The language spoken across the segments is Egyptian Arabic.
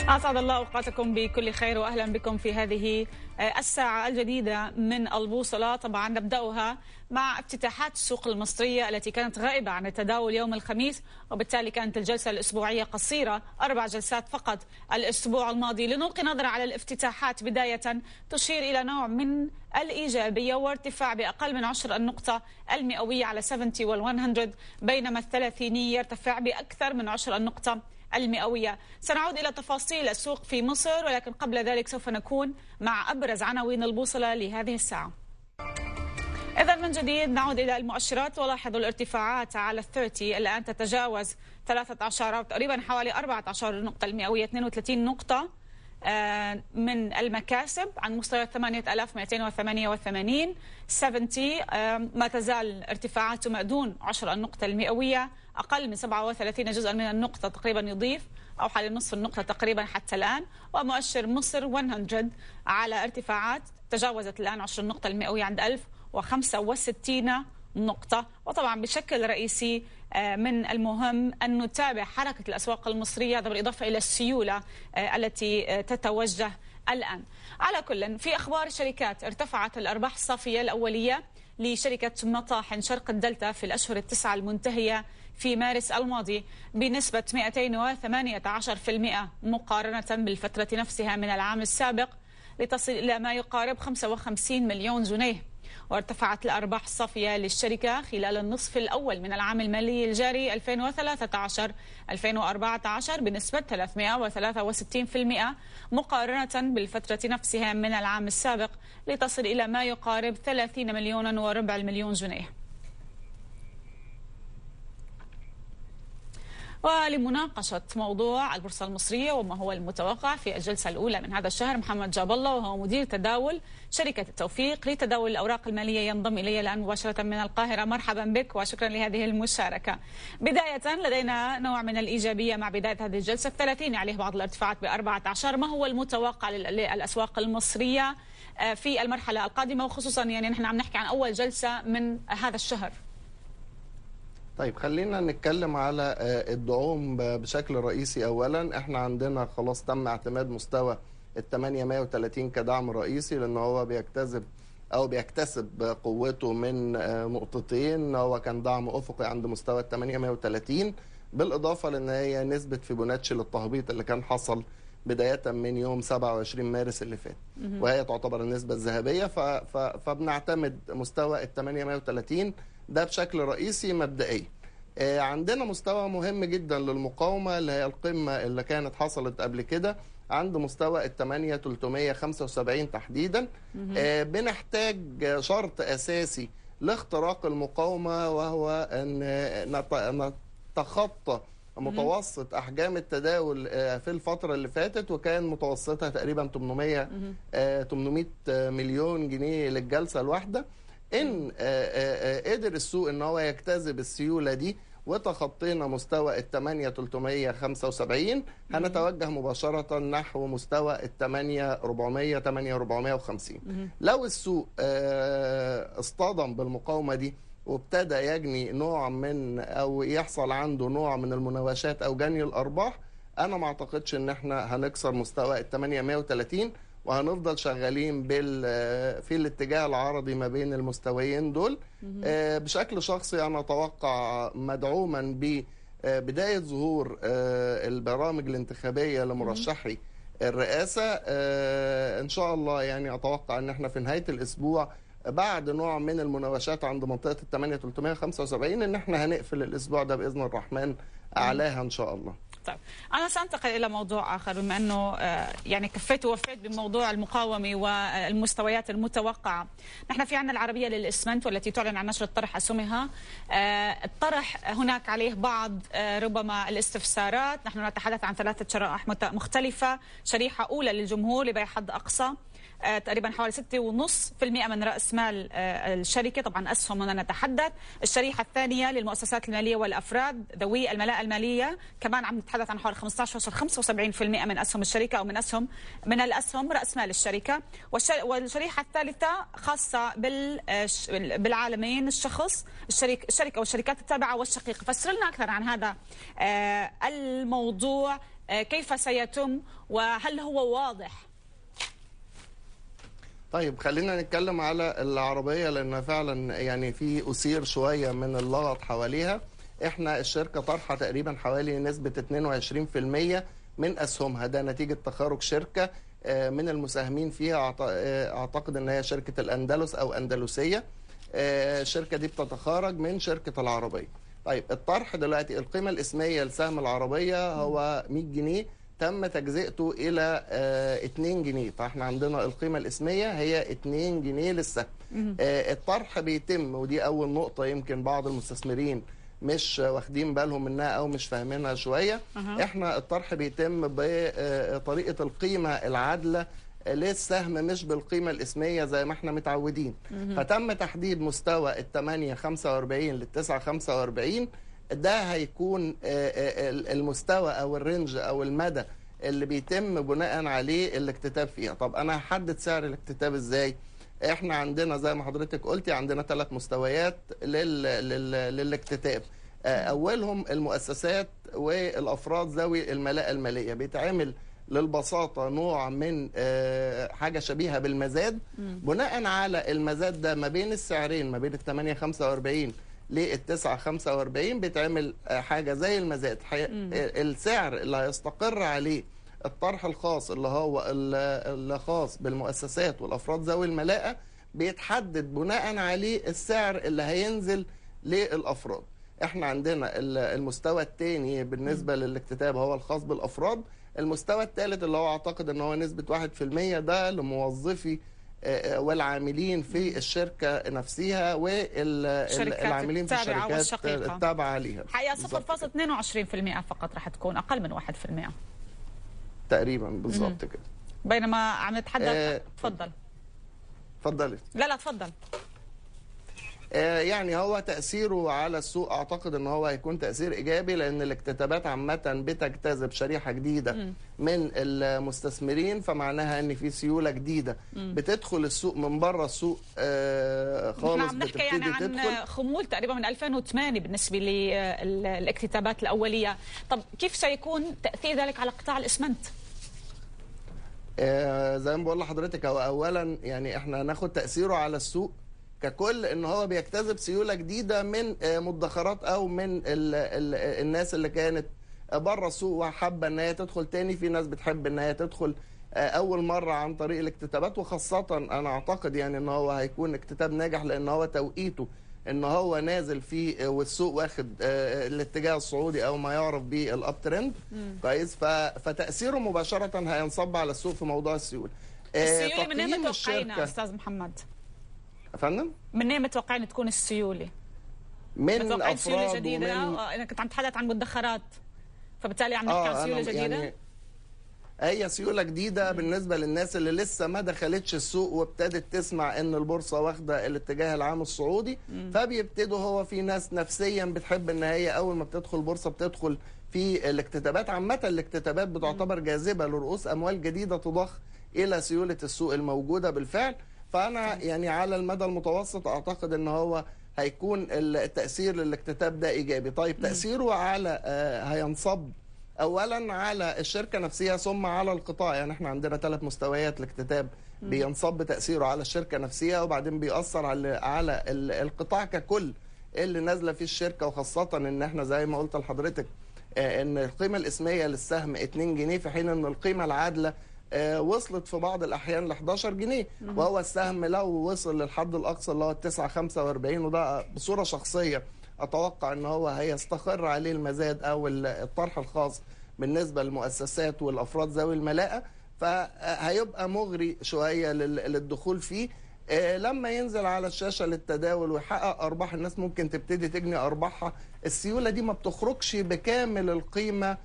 أسعد الله أوقاتكم بكل خير وأهلا بكم في هذه الساعة الجديدة من البوصلة. طبعا نبدأها مع افتتاحات السوق المصرية التي كانت غائبة عن التداول يوم الخميس، وبالتالي كانت الجلسة الأسبوعية قصيرة، 4 جلسات فقط الأسبوع الماضي. لنلقي نظرة على الافتتاحات بداية، تشير إلى نوع من الإيجابية وارتفاع بأقل من 10 النقطة المئوية على 70 وال100، بينما الثلاثيني يرتفع بأكثر من 10 النقطة المئوية. سنعود إلى تفاصيل السوق في مصر، ولكن قبل ذلك سوف نكون مع أبرز عناوين البوصلة لهذه الساعة. إذا من جديد نعود إلى المؤشرات، ولاحظوا الارتفاعات على 30 الآن تتجاوز 13 أو تقريبا حوالي 14 نقطة المئوية، 32 نقطة من المكاسب عن مستوى 8288. 70 ما تزال ارتفاعاته ما دون 10 النقطة المئوية، أقل من 37 جزءا من النقطة تقريبا يضيف، أو حوالي نصف النقطة تقريبا حتى الآن. ومؤشر مصر 100 على ارتفاعات تجاوزت الآن 10 النقطة المئوية عند 1065 نقطة. وطبعا بشكل رئيسي من المهم أن نتابع حركة الأسواق المصرية، هذا بالإضافة إلى السيولة التي تتوجه الآن. على كل، في أخبار الشركات، ارتفعت الأرباح الصافية الأولية لشركة مطاحن شرق الدلتا في الأشهر التسعة المنتهية في مارس الماضي بنسبة 218% مقارنة بالفترة نفسها من العام السابق، لتصل إلى ما يقارب 55 مليون جنيه. وارتفعت الأرباح الصافية للشركة خلال النصف الأول من العام المالي الجاري 2013-2014 بنسبة 363% مقارنة بالفترة نفسها من العام السابق، لتصل إلى ما يقارب 30 مليون وربع المليون جنيه. ولمناقشة موضوع البورصة المصرية وما هو المتوقع في الجلسة الأولى من هذا الشهر، محمد جاب الله وهو مدير تداول شركة التوفيق لتداول الأوراق المالية ينضم إلي الآن مباشرة من القاهرة. مرحبا بك وشكرا لهذه المشاركة. بداية لدينا نوع من الإيجابية مع بداية هذه الجلسة، 30 عليه بعض الارتفاعات ب14. ما هو المتوقع للأسواق المصرية في المرحلة القادمة، وخصوصا يعني نحن عم نحكي عن أول جلسة من هذا الشهر؟ طيب خلينا نتكلم على الدعوم بشكل رئيسي. اولا احنا عندنا خلاص تم اعتماد مستوى ال 830 كدعم رئيسي، لان هو بيجتذب او بيكتسب قوته من نقطتين. هو كان دعم افقي عند مستوى ال 830، بالاضافه لان هي نسبه فيبوناتشي للتهبيط اللي كان حصل بداية من يوم 27 مارس اللي فات، وهي تعتبر النسبة الذهبية. فبنعتمد مستوى ال 830 ده بشكل رئيسي مبدئيا. عندنا مستوى مهم جدا للمقاومة اللي هي القمة اللي كانت حصلت قبل كده عند مستوى ال 8375 تحديدا. بنحتاج شرط أساسي لاختراق المقاومة، وهو أن نتخطى متوسط أحجام التداول في الفترة اللي فاتت، وكان متوسطها تقريبا 800 مليون جنيه للجلسة الواحدة. إن قدر السوق إن هو يجتذب السيولة دي وتخطينا مستوى ال 8375، هنتوجه مباشرة نحو مستوى ال 8400 8450. لو السوق اصطدم بالمقاومة دي وابتدى يجني نوع من أو يحصل عنده نوع من المناوشات أو جني الأرباح، أنا ما أعتقدش إن احنا هنكسر مستوى ال 830، وهنفضل شغالين في الاتجاه العرضي ما بين المستويين دول. بشكل شخصي أنا أتوقع مدعوما ببداية ظهور البرامج الانتخابية لمرشحي الرئاسة، إن شاء الله يعني أتوقع أن احنا في نهاية الأسبوع بعد نوع من المناوشات عند منطقة ال 8375 إن احنا هنقفل الأسبوع ده بإذن الرحمن أعلاها إن شاء الله. طيب أنا سأنتقل إلى موضوع آخر، بما أنه يعني كفيت ووفيت بموضوع المقاومة والمستويات المتوقعة. نحن في عندنا العربية للإسمنت والتي تعلن عن نشر طرح أسهمها. الطرح هناك عليه بعض ربما الاستفسارات. نحن نتحدث عن 3 شرائح مختلفة. شريحة أولى للجمهور لبيع حد أقصى تقريبا حوالي 6.5% من رأس مال الشركة، طبعا أسهم هنا نتحدث. الشريحة الثانية للمؤسسات المالية والأفراد ذوي الملاءة المالية، كمان عم نتحدث عن حوالي 15.75% من أسهم الشركة أو من الأسهم رأس مال الشركة. والشريحة الثالثة خاصة بالعالمين، الشخص، الشركة والشركات التابعة والشقيقة. فسر لنا أكثر عن هذا الموضوع. كيف سيتم وهل هو واضح؟ طيب خلينا نتكلم على العربية، لأن فعلا يعني في أثير شوية من اللغط حواليها. احنا الشركة طرحة تقريبا حوالي نسبة 22% من أسهمها، ده نتيجة تخارج شركة من المساهمين فيها، أعتقد أن هي شركة الأندلس أو أندلسية. الشركة دي بتتخارج من شركة العربية. طيب الطرح دلوقتي القيمة الاسمية لسهم العربية هو 100 جنيه، تم تجزئته إلى 2 جنيه، فاحنا عندنا القيمة الاسمية هي 2 جنيه للسهم. الطرح بيتم، ودي أول نقطة يمكن بعض المستثمرين مش واخدين بالهم منها أو مش فاهمينها شوية. احنا الطرح بيتم بطريقة القيمة العادلة للسهم، مش بالقيمة الاسمية زي ما احنا متعودين. فتم تحديد مستوى ال 8.45 لل 9.45، ده هيكون المستوى او ال range او المدى اللي بيتم بناء عليه الاكتتاب فيها. طب انا هحدد سعر الاكتتاب ازاي؟ احنا عندنا زي ما حضرتك قلتي عندنا 3 مستويات للاكتتاب. اولهم المؤسسات والافراد ذوي الملاءة المالية، بيتعمل للبساطة نوع من حاجة شبيهة بالمزاد. بناء على المزاد ده ما بين السعرين، ما بين ال 8.45 لل 9.45، بيتعمل حاجة زي المزاد. السعر اللي هيستقر عليه الطرح الخاص اللي هو الخاص بالمؤسسات والأفراد ذوي الملاءة بيتحدد بناء عليه السعر اللي هينزل للأفراد. احنا عندنا المستوى الثاني بالنسبة للاكتتاب هو الخاص بالأفراد. المستوى الثالث اللي هو اعتقد ان هو نسبة 1% ده لموظفي والعاملين في الشركة نفسها والعاملين في الشركات التابعة ليها. حقيقة 0.22% فقط راح تكون، أقل من 1% تقريبا بالظبط كده. بينما عم نتحدث. تفضل. تفضلي. لا تفضل. يعني هو تأثيره على السوق أعتقد أن هو هيكون تأثير إيجابي، لأن الاكتتابات عامة بتجتذب شريحة جديدة من المستثمرين، فمعناها أن في سيولة جديدة بتدخل السوق من بره السوق خالص. عم نحكي يعني عن خمول تقريبا من 2008 بالنسبة للاكتتابات الأولية. طب كيف سيكون تأثير ذلك على قطاع الإسمنت؟ زي ما بقول لحضرتك، هو أولا يعني احنا هناخد تأثيره على السوق ككل، ان هو بيجتذب سيولة جديدة من مدخرات او من الناس اللي كانت بره السوق وحابة ان هي تدخل تاني. في ناس بتحب ان هي تدخل اول مرة عن طريق الاكتتابات، وخاصة انا اعتقد يعني ان هو هيكون اكتتاب ناجح، لان هو توقيته ان هو نازل فيه والسوق واخد الاتجاه الصعودي او ما يعرف بال up trend. كويس، فتاثيره مباشرة هينصب على السوق في موضوع السيولة. السيولة من متوقعينها استاذ محمد؟ فندم؟ من متوقعين تكون السيولة؟ من افراد سيولة جديدة. انا كنت عم تحدث عن مدخرات، فبالتالي عم نحكي عن سيولة جديدة. يعني هي سيولة جديدة بالنسبة للناس اللي لسه ما دخلتش السوق وابتدت تسمع ان البورصة واخده الاتجاه العام الصعودي، فبيبتدوا. هو في ناس نفسيا بتحب ان هي اول ما بتدخل البورصة بتدخل في الاكتتابات. عامة الاكتتابات بتعتبر جاذبة لرؤوس اموال جديدة تضخ الى سيولة السوق الموجودة بالفعل. فأنا يعني على المدى المتوسط أعتقد أن هو هيكون التأثير للاكتتاب ده إيجابي. طيب تأثيره على هينصب أولا على الشركة نفسها ثم على القطاع. يعني احنا عندنا 3 مستويات الاكتتاب، بينصب تأثيره على الشركة نفسها، وبعدين بيأثر على القطاع ككل اللي نازلة فيه الشركة، وخاصة إن احنا زي ما قلت لحضرتك إن القيمة الاسمية للسهم 2 جنيه، في حين إن القيمة العادلة وصلت في بعض الأحيان ل 11 جنيه، وهو السهم لو وصل للحد الأقصى اللي هو 9.45، وده بصورة شخصية أتوقع إن هو هيستقر عليه المزاد أو الطرح الخاص بالنسبة للمؤسسات والأفراد ذوي الملاءة، فهيبقى مغري شوية للدخول فيه. لما ينزل على الشاشة للتداول ويحقق أرباح، الناس ممكن تبتدي تجني أرباحها. السيولة دي ما بتخرجش بكامل القيمة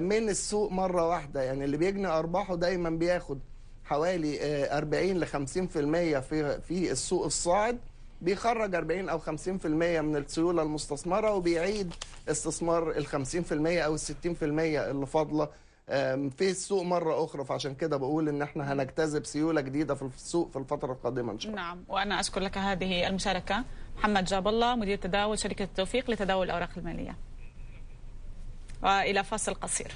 من السوق مرة واحدة، يعني اللي بيجني أرباحه دايما بياخد حوالي 40 ل 50% في السوق الصاعد، بيخرج 40 أو 50% من السيولة المستثمرة، وبيعيد استثمار ال 50% أو ال 60% اللي فاضلة في السوق مرة أخرى. فعشان كده بقول إن احنا هنجتذب سيولة جديدة في السوق في الفترة القادمة إن شاء الله. نعم، وأنا أشكر لك هذه المشاركة محمد جاب الله، مدير تداول شركة التوفيق لتداول الأوراق المالية. وإلى فاصل قصير.